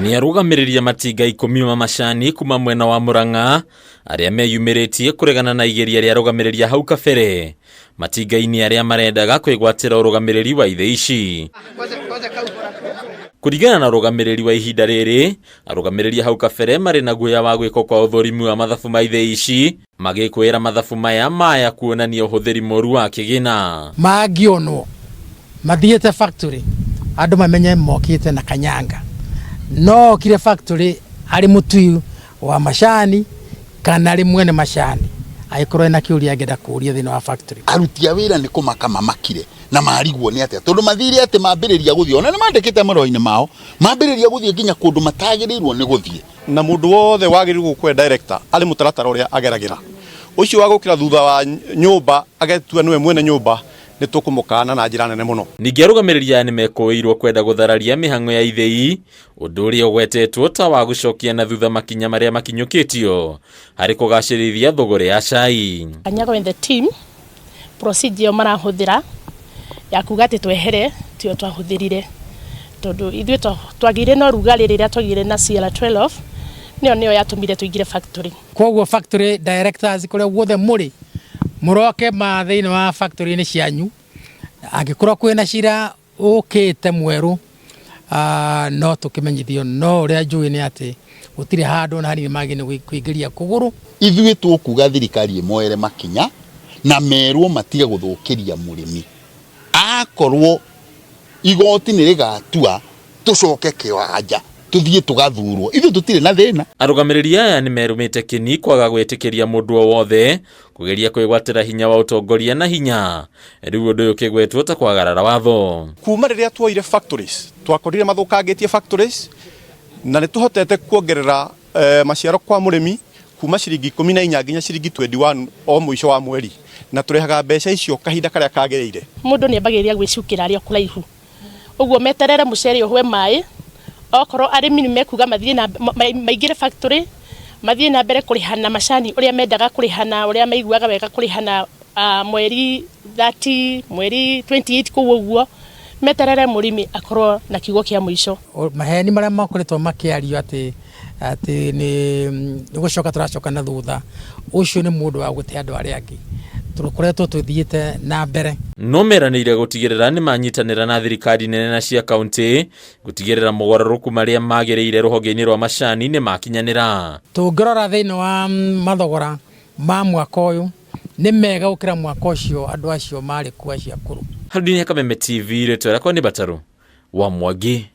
Nĩ arũgamĩrĩri a matinga 10 ma macani kuma mwena wa Murang'a arĩa meyumĩrĩtie kũregana na igeria rĩa arũgamĩrĩri a hau kabere matinga-inĩ arĩa marendaga kwĩgwatĩra ũrũgamĩrĩri wa ithĩ ici. Kũringana na ũrũgamĩrĩri wa ihinda rĩrĩ, arũgamĩrĩri a hau kabere marĩ na guoya wa gwĩkwo kwa ũthũrimi wa mathabu ma ithĩ ici, magĩkwĩra mathabu maya maya kuonania ũhũthĩri mũru wa kĩgĩna. Mangĩonwo mathiĩte factory andũ mamenye mokĩte na kanyanga, no okire factory arĩ mũtui wa macani kana arĩ mwene macani, angĩkorwo ena kĩũria angĩenda kũũria thĩinĩ wa factory. Aruti a wĩra nĩ kũmaka mamakire na marigwo nĩ atĩa, tondũ mathire atĩ mambĩrĩria gũthiĩ, ona nĩ mandĩkĩte marũa-inĩ mao, mambĩrĩria gũthiĩ nginya kũndũ matagĩrĩirwo nĩ gũthiĩ. Na mũndũ wothe wagĩrĩirwo gũkũhe director arĩ mũtaratara ũrĩa ageragĩra, ũcio wa gũkĩra thutha wa nyũmba agetua nĩwe mwene nyũmba, nĩ tũkũmũkana na njĩra nene mũno. Ningĩ arũgamĩrĩri aya nĩ mekũĩirwo kwenda gũthararia mĩhang'o ya ithĩi, ũndũ ũrĩa ũgwetetwo ta wa gũcokia na thutha makinya marĩa makinyũkĩtio harĩ kũgacĩrithia thũgũrĩ ya cai. Kanyago and the team procedure ĩyo marahũthĩra ya kuga atĩ twehere tiyo twahũthĩrire, tondũ ithuĩ twagĩire na ũrugarĩ rĩrĩa twagĩire na CR12, nĩyo nĩyo yatũmire tũingĩre factory. Koguo factory directors kũrĩa guothe mũrĩ, mũroke ma thĩinĩ wa factory-inĩ cianyu, angĩkorwo kwĩna cira ũkĩte mwerũ, no tũkĩmenyithio, no ũrĩa njũĩ nĩ atĩ gũtirĩ handũ ona hanini magĩrĩirwo kũingĩria kũgũrũ. Ithuĩ tũkuga thirikari ĩmoere makinya na merwo matige gũthũkĩria mũrĩmi, akorwo igoti nĩ rĩgatua tũcoke kĩwanja tũthiĩ tũgathurwo, ithuĩ tũtirĩ na thĩna. Arũgamĩrĩri aya nĩ merũmĩte kĩni kwaga gwĩtĩkĩria mũndũ o wothe kũgeria kwĩgwatĩra hinya wa ũtongoria na hinya, rĩu ũndũ ũyũ ũkĩgwetwo ta kwagarara watho. Kuma rĩrĩa tuoire factories, twakorire mathũkangĩtie factories, na nĩ tũhotete kuongerera maciaro kwa mũrĩmi kuma ciringi 14 nginya ciringi 21 o mũico wa mweri, na tũrĩhaga mbeca icio kahinda karĩa kagĩrĩire. Mũndũ nĩ ambagĩrĩria gwĩcukĩra arĩ o kũraihu, ũguo meterere mũcere ũhwe maĩ, okorwo arĩmi nĩ mekuga mathiĩ na maingĩre factory, mathiĩ na mbere kũrĩhana macani ũrĩa mendaga kũrĩhana, ũrĩa maiguaga wega kũrĩhana mweri 30, mweri 28 kũu ũguo, meterere mũrĩmi akorwo na kiugo kĩa mũico. Maheni marĩa makoretwo makĩario atĩ nĩ gũcoka tũracoka na thutha, ũcio nĩ mũndũ wa gũte andũ arĩa angĩ, tũkoretwo tũthiĩte na mbere. No meranĩire gũtigĩrĩra nĩ manyitanĩra na thirikari nene na cia kaunti gũtigĩrĩra mogarũrũku marĩa magĩrĩire rũhonge-inĩ rwa macani nĩ makinyanĩra. Tũngĩrora thĩinĩ wa mathogora ma mwaka ũyũ nĩ mega gũkĩra mwaka ũcio andũ acio marĩ kuo acio akũrũ. Harũni ya Kameme TV, rĩtwa rĩakwa nĩ Batarũ wa Mwangi.